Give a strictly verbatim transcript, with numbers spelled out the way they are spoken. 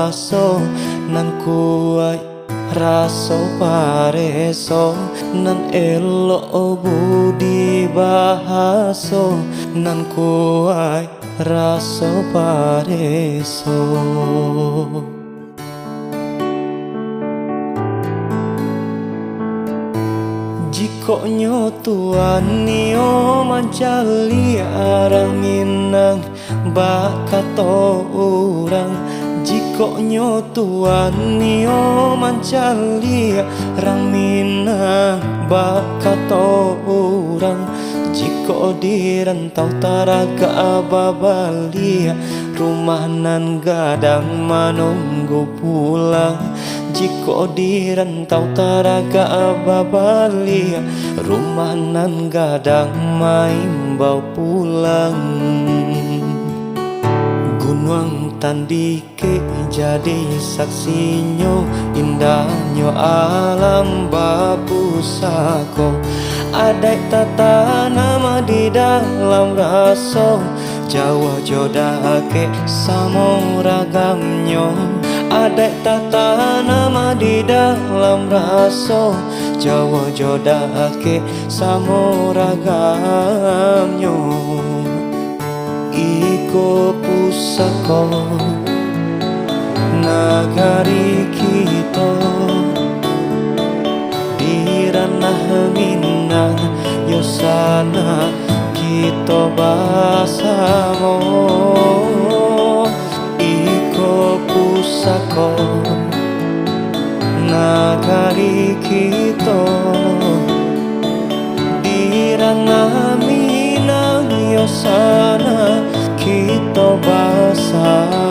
Raso nan kuaik, raso pareso, nan elok budi bahaso, nan kuaik raso pareso. Jikoknyo Tuan nio mancaliak rang Minang, bak kato urang, jikoknyo Tuan nio mancaliak rang Minang, bak kato urang, jikok di rantau taragak babaliak, rumah nan gadang manunggu pulang. Jikok di rantau taragak babaliak, rumah nan gadang maimbau pulang. Gunuang Tandikek jadi saksinyo, indahnyo alam bapusako. Adaik tatanam di dalam raso, jauah jo dakek samo ragamnyo. Adaik tatanam di dalam raso, jauah jo dakek samo ragamnyo. Iko pusako nagari kito, di ranah Minang yo sanak kito basamo. Iko pusako nagari kito, di ranah Minang yo sanak kito basamo.